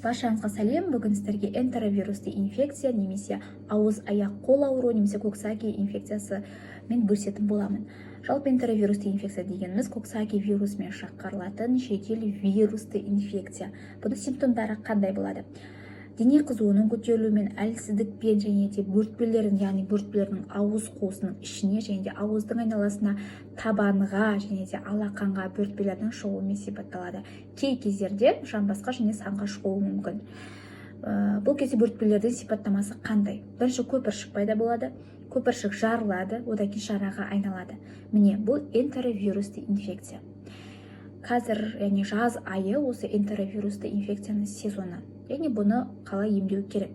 Баршаңызға сәлем! Бүгін сіздерге энтеровирусты инфекция немесе ауыз, аяқ, қол ауруы немесе коксаки инфекциясымен бөлісетін боламын. Жалпы, энтеровирусты инфекция дегеніміз – коксаки вирусымен шақырылатын жедел вирусты инфекция. Бұның симптомдары қандай болады? Дене қызуының көтерілуімен, әлсіздікпен және де бөртпелердің, яғни бөртпелердің ауыз қуысының ішіне және де ауыздың айналасына, табанға және де алақанға бөртпелердің шығуымен сипатталады. Кей кездерде жамбасқа және санға шығуы мүмкін. Бұл кезде бөртпелердің сипаттамасы қандай? Бірінші, көпіршік пайда болады, көпіршік жарылады, одан кейін жараға айналады. Міне, бұл энтеровирусты инфекция. Қазір, яғни жаз айы, осы энтеровирусты инфекцияның сезоны. Яғни бұны қалай емдеу керек?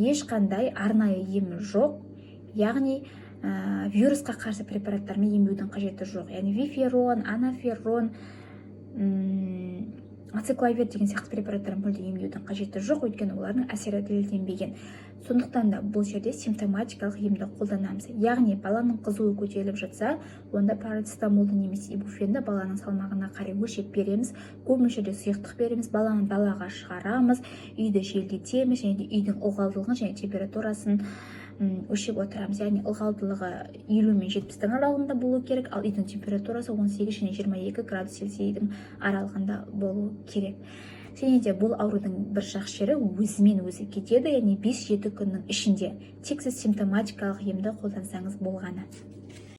Ешқандай арнайы емі жоқ, яғни вирусқа қарсы препараттармен емдеудің қажеті жоқ, яғни виферон, анаферон, ацикловир деген сияқты препараттармен мүлде емдеудің қажеті жоқ, өйткені олардың әсері дәлелденбеген. Сондықтан да бұл жерде симптоматикалық емді қолданамыз. Яғни баланың қызуы көтеріліп жатса, онда парацетамолды немесе ибуфенді баланың салмағына қарай өлшеп береміз, көп мөлшерде сұйықтық береміз, баланы далаға шығарамыз, үйді желдетеміз және де үйдің ылғалдылығын және температурасын өлшеп отырамыз. Яғни ылғалдылығы 50 мен 70-тің аралығында болу керек, ал үйдің температурасы 18 және 22 градус Цельсийдің аралығында болу керек. Және де бұл аурудың бір жақсы жері – өзімен өзі кетеді, яғни 5-7 күннің ішінде, тек сіз симптоматикалық емді қолдансаңыз болғаны.